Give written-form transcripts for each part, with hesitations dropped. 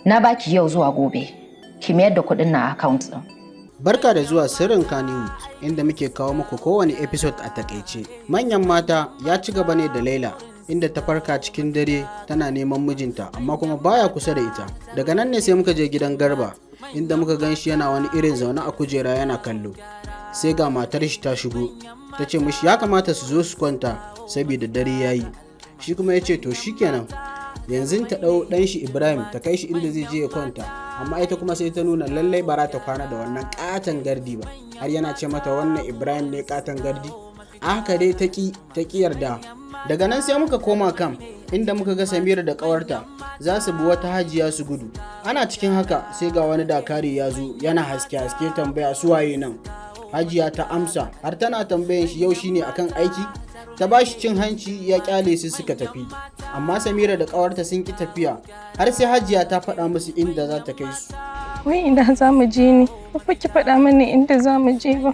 Na baki yau zuwa gobe. Ki mayar da kuɗin na account ɗin. Barka da zuwa Sirrin Kannywood, inda muke kawo muku kowane episode a takaice. Manyan Mata ya ci gaba ne da Laila, inda ta farka cikin dare tana neman mijinta, amma kuma baya kusa da ita. Daga nan ne sai muka je gidan Garba, inda muka gan shi yana wani irin zaune a kujera yana kallo. Sai ga matar shi ta shigo, ta ce mishi ya kamata su zo su kwanta saboda dare ya yi. Shi kuma ya ce to shikenan. Yanzu ta ɗau ɗan shi Ibrahim ta kai shi inda zai je ya kwanta, amma ita kuma sai ta nuna lallai bara ta kwana da wannan katon gardi ba, har yana ce mata wannan Ibrahim ne katon gardi. A haka dai ta ki yarda. Daga nan sai muka koma kam, inda muka ga Samira da ƙawarta za su bi wata hajiya su gudu. Ana cikin haka sai ga wani dakari ya zo yana haske haske, tambaya su waye nan. Hajiya ta amsa, har tana tambayan shi yau shine akan aiki. Ta ba shi cin hanci, ya kyale su suka tafi. Amma Samira da ƙawarta sun ki tafiya har sai hajiya ta faɗa musu inda za ta kai su. Wai ina za mu je ne? Ba ki faɗa mana inda za mu je ba.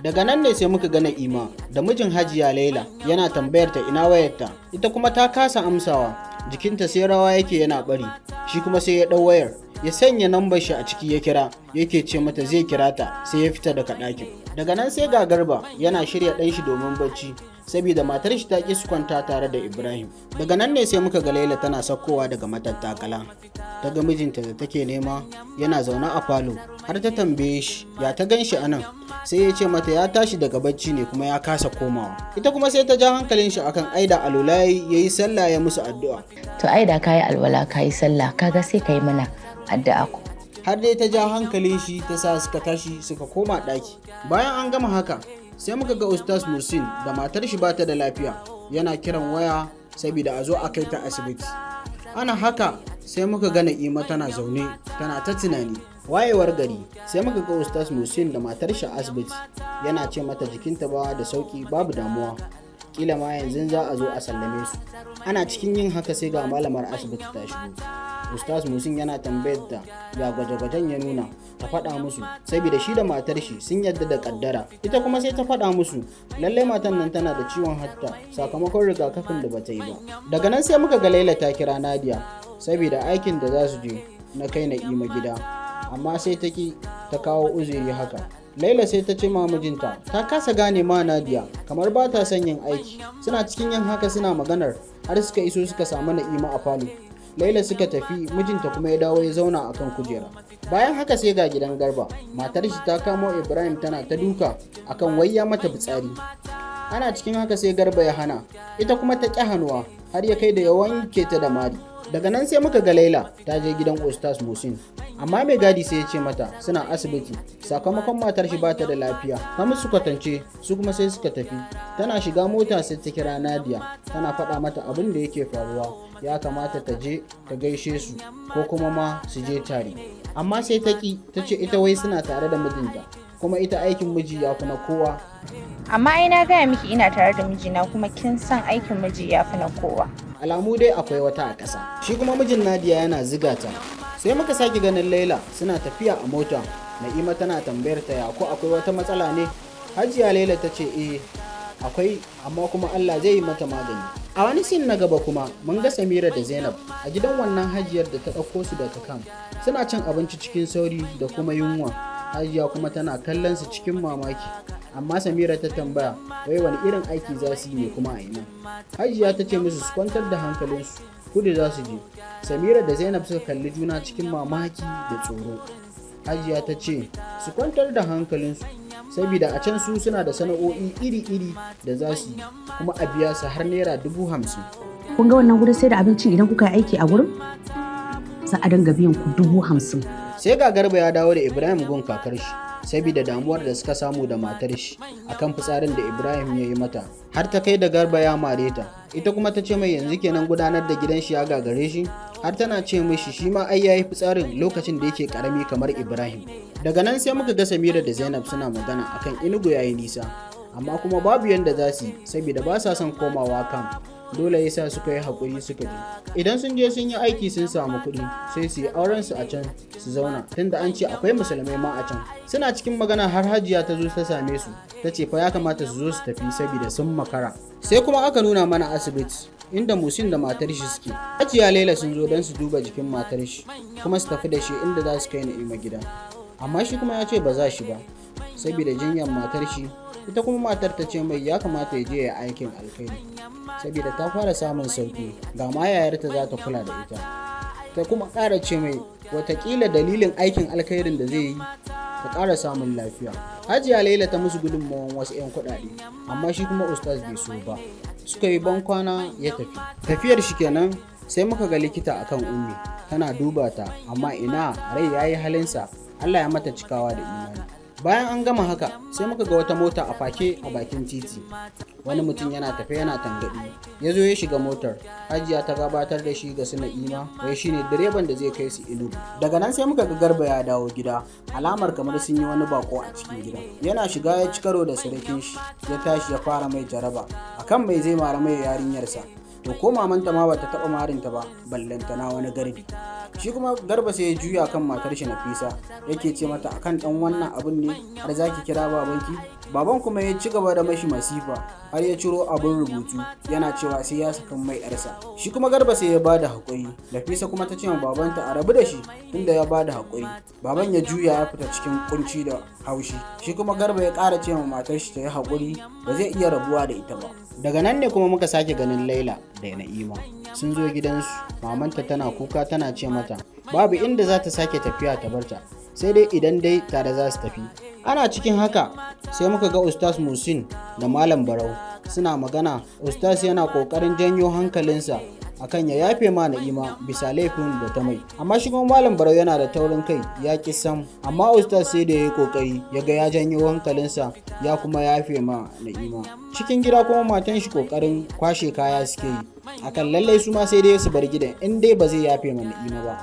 Daga nan ne sai muka ga Na'ima da mijin Hajiya Laila, yana tambayar ta ina wayarta. Ita kuma ta kasa amsawa, jikinta sai rawa yake yana bari. Shi kuma sai ya ɗau wayar, ya sanya nambar shi a ciki, ya kira, yake ce mata zai kira ta, sai ya fita daga ɗakin. Daga nan sai ga Garba yana shirya ɗan shi domin bacci, saboda matar shi ta ƙi su kwanta tare da Ibrahim. Daga nan ne sai muka ga Laila tana saukowa daga matattakala. Ta ga mijinta da take nema yana zaune a falo, har ta tambaye shi ya ta gan shi anan. Sai ya ce mata ya tashi daga bacci ne kuma ya kasa komawa. Ita kuma sai ta ja hankalin shi akan aida alwala ya yi sallah, ya musu addu'a. To ai da kayi alwala kayi sallah, kaga sai kayi mana addu'a ko. Har dai ta ja hankalin shi, ta sa suka tashi suka koma ɗaki. Bayan an gama haka, sai muka ga Ustaz Musin da matar shi bata da lafiya, yana kiran waya saboda a zo a kai ta asibiti. Ana haka sai muka ga Na'ima tana zaune tana ta tunani. Wayewar gari sai muka ga Ustaz Musin da matar shi a asibiti, yana ce mata jikinta ba da sauki, babu damuwa, kila ma yanzu za a zo a sallame su. Ana cikin yin haka sai ga malamar asibiti ta shigo. Ustaz Musin yana tambayar ta ya gwaje-gwajen ya nuna, ta faɗa musu, saboda shi da matar shi sun yadda da kaddara. Ita kuma sai ta faɗa musu lallai matan nan tana da ciwon hanta sakamakon rigakafin da bata yi ba. Daga nan sai muka ga Laila ta kira Nadia saboda aikin da za su je na kai Na'ima gida, amma sai ta ki, ta kawo uzuri. Haka Laila sai ta ce ma mijinta ta kasa gane ma Nadia, kamar ba ta son yin aiki. Suna cikin yin haka suna maganar har suka iso suka samu Na'ima a falo. Laila suka tafi, mijinta kuma ya dawo ya zauna akan kujera. Bayan haka sai ga gidan Garba, matar shi ta kamo Ibrahim tana ta duka akan wai ya mata fitsari. Ana cikin haka sai Garba ya hana, ita kuma ta ƙi hannuwa, har ya kai da ya wanke ta da mari. Daga nan sai muka ga Laila ta je gidan Ustaz Musin, amma mai gadi sai ya ce mata suna asibiti sakamakon matar shi bata da lafiya. Ta musu kwatance, su kuma sai suka tafi. Tana shiga mota sai ta kira Nadia, tana faɗa mata abin da yake faruwa, ya kamata ta je ta gaishe su ko kuma ma su je tare. Amma sai ta ki, ta ce ita wai suna tare da mijinta, kuma ita aikin miji ya fi na kowa. Amma ai na gaya miki ina tare da mijina, kuma kin san aikin miji ya fi na kowa. Alamu dai akwai wata a ƙasa. Shi kuma mijin Nadia yana ziga ta. Sai muka sake ganin Laila suna tafiya a mota. Na'ima tana tambayar ta ya ko akwai wata matsala ne. Hajiya Laila ta ce eh akwai, amma kuma Allah zai yi mata magani. A wani scene na gaba kuma mun ga Samira da Zainab a gidan wannan hajiyar da ta ɗauko su daga camp, suna cin abinci cikin sauri da kuma yunwa. Hajiya kuma tana kallon su cikin mamaki, amma Samira ta tambaya wai wani irin aiki za su yi ne kuma a ina. Hajiya ta ce musu su kwantar da hankalinsu, kudu za su je. Samira da Zainab suka kalli juna cikin mamaki da tsoro. Hajiya ta ce su kwantar da hankalinsu, saboda a can su suna da sana'o'i iri-iri da za su yi, kuma a biya su har ₦50,000. Kun ga wannan gurin sai da abincin, idan kuka yi aiki a gurin za a dinga biyan ku 50,000. Sai ga Garba ya dawo da Ibrahim gun kakar shi, saboda damuwar da suka samu da matar shi akan fitsarin da Ibrahim ya yi mata, har ta kai da Garba ya mare ta. Ita kuma ta ce mai yanzu kenan gudanar da gidan shi ya gagare shi, har tana ce mishi shi ma ai yayi fitsarin lokacin da yake karami kamar Ibrahim. Daga nan sai muka ga Samira da Zainab suna magana akan Inugu yayi nisa, amma kuma babu yanda za su yi saboda ba sa son komawa camp. Dole yasa suka yi haƙuri suka je. Idan sun je sun yi aiki sun samu kuɗi, sai su yi auren su a can su zauna, tunda an ce akwai musulmai ma a can. Suna cikin magana har hajiya ta zo ta same su, ta ce fa ya kamata su zo su tafi saboda sun makara. Sai kuma aka nuna mana asibiti, inda muka ga Na'ima tana kwance. Inda Musin da matar shi suke. Hajiya Laila sun zo don su duba jikin matar shi kuma su tafi da shi inda za su kai Na'ima gida. Amma shi kuma ya ce ba za shi ba saboda jinyar matar shi. Ita kuma matar ta ce mai ya kamata ya je ya aikin alkhairi saboda ta fara samun sauki, ga ma yayarta za ta kula da ita. Ta kuma ƙara ce mai watakila dalilin aikin alkhairin da zai yi ta ƙara samun lafiya. Hajiya Laila ta musu gudunmawan wasu 'yan kuɗaɗe, amma shi kuma ustaz bai so ba. Suka yi bankwana ya tafi. Tafiyar shi kenan, sai muka ga likita akan Ummi tana duba ta, amma ina, rai ya yi halinsa. Allah ya mata cikawa da imani. Bayan an gama haka, sai muka ga wata mota a fake a bakin titi. Wani mutum yana tafe yana tangaɗi ya zo ya shiga motar. Hajiya ta gabatar da shi ga su Na'ima, wai shine direban da zai kai su Inugu. Daga nan sai muka ga Garba ya dawo gida, alamar kamar sun yi wani bako a cikin gidan. Yana shiga ya ci karo da surukin shi, ya tashi ya fara mai jaraba akan mai zai mara mai yarinyarsa. To ko mamanta ma bata taba marinta ba, ballantana wani Garbi. Shi kuma Garba sai ya juya kan matar shi Nafisa, yake ce mata, akan dan wannan abun ne har zaki kira babanki? Baban kuma ya ci gaba da mashi masifa, har ya ciro abun rubutu yana cewa sai ya saka mai yarsa. Shi kuma Garba sai ya bada hakuri. Nafisa kuma ta ce ma babanta a rabu da shi tunda ya bada hakuri. Baban ya juya ya fita cikin kunci da haushi. Shi kuma Garba ya ƙara ce ma matar shi ta yi hakuri, ba zai iya rabuwa da ita ba. Daga nan ne kuma muka sake ganin Laila da Na'ima sun zo gidansu. Mamanta tana kuka tana ce mata babu inda za ta sake tafiya ta barta, sai dai idan dai tare za su tafi. Ana cikin haka sai muka ga Ustaz Musin da Malam Barau suna magana. Ustaz yana kokarin janyo hankalinsa akan ya yafe ma Na'ima bisa laifin da ta mai, amma shi kuma Malam Barau yana da taurin kai, ya ki sam. Amma ustaz sai da ya yi kokari ya ga ya janyo hankalinsa, ya kuma yafe ma Na'ima. Cikin gida kuma matan shi kokarin kwashe kaya suke yi akan lallai su ma sai dai su bar gidan in dai ba zai yafe ma Na'ima ba.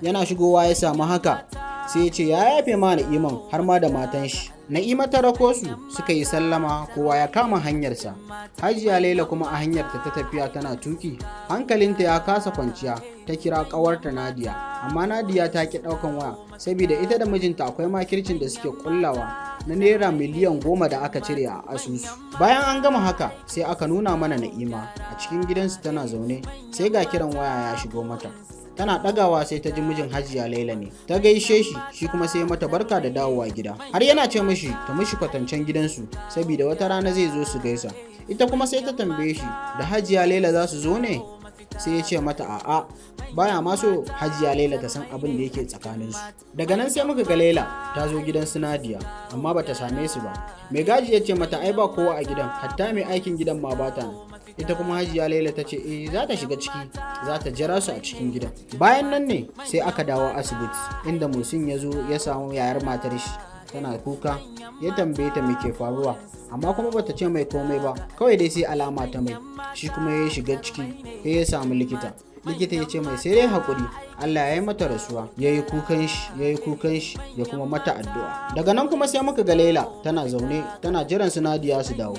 Yana shigowa ya samu haka, sai ya ce ya yafe ma Na'iman har ma da matan shi. Na'ima ta rako su, suka yi sallama, kowa ya kama hanyarsa. Hajiya Laila kuma a hanyarta ta tafiya tana tuki, hankalinta ya kasa kwanciya, ta kira ƙawarta Nadiya, amma Nadiya ta ki ɗaukan waya saboda ita da mijinta akwai makircin da suke kullawa na naira miliyan 10 da aka cire a asusu. Bayan an gama haka, sai aka nuna mana Na'ima a cikin gidansu tana zaune, sai ga kiran waya ya shigo mata. Tana ɗagawa sai ta ji mijin Hajiya Laila ne. Ta gaishe shi, shi kuma sai mata barka da dawowa gida, har yana ce mishi ta mishi kwatancen gidansu saboda wata rana zai zo su gaisa. Ita kuma sai ta tambaye shi da Hajiya Laila za su zo ne, sai ya ce mata a'a, baya ma so Hajiya Laila ta san abin da yake tsakaninsu. Daga nan sai muka ga Laila ta zo gidan su Nadiya, amma bata same su ba. Mai gaji ya ce mata ai ba kowa a gidan, hatta mai aikin gidan ma bata nan. Ita kuma Hajiya Laila ta ce eh, za ta shiga ciki, za ta jira su a cikin gidan. Bayan nan ne sai aka dawo asibiti, inda Musin ya zo ya samu yayar matar shi tana kuka. Ya tambaye ta me ke faruwa, amma kuma bata ce mai komai ba, kawai dai sai alama ta mai. Shi kuma ya shiga ciki ya samu likita. Likita ya ce mai sai dai hakuri, Allah ya yi mata rasuwa. Ya yi kukan shi, ya yi kukan shi, ya kuma mata addu'a. Daga nan kuma sai muka ga Laila tana zaune tana jiran su Nadiya su dawo.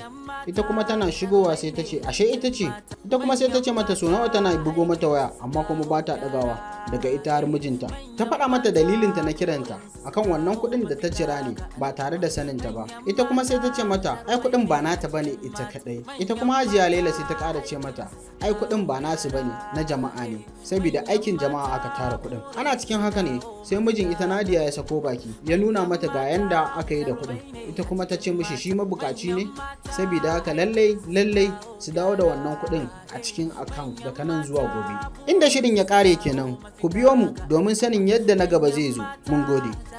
Ita kuma tana shigowa sai ta ce ashe ita ce. Ita kuma sai ta ce mata so nawa tana bugo mata waya, amma kuma ba ta ɗagawa daga ita har mijinta. Ta faɗa mata dalilinta na kiranta akan wannan kuɗin da ta cira ne ba tare da saninta ba. Ita kuma sai ta ce mata ai kuɗin ba nata bane ita kaɗai. Ita kuma Hajiya Laila sai ta ƙara ce mata ai kuɗin ba nasu bane, na jama'a ne, saboda aikin jama'a aka tara kuɗin. Ana cikin haka ne sai mijin ita Nadiya ya sako baki, ya nuna mata ga yanda aka yi da kuɗin. Ita kuma ta ce mishi shi mabukaci ne, saboda haka lallai lallai su dawo da wannan kuɗin a cikin account daga nan zuwa gobe. Inda shirin ya ƙare kenan. Ku biyo mu domin sanin yadda na gaba zai zo. Mun gode.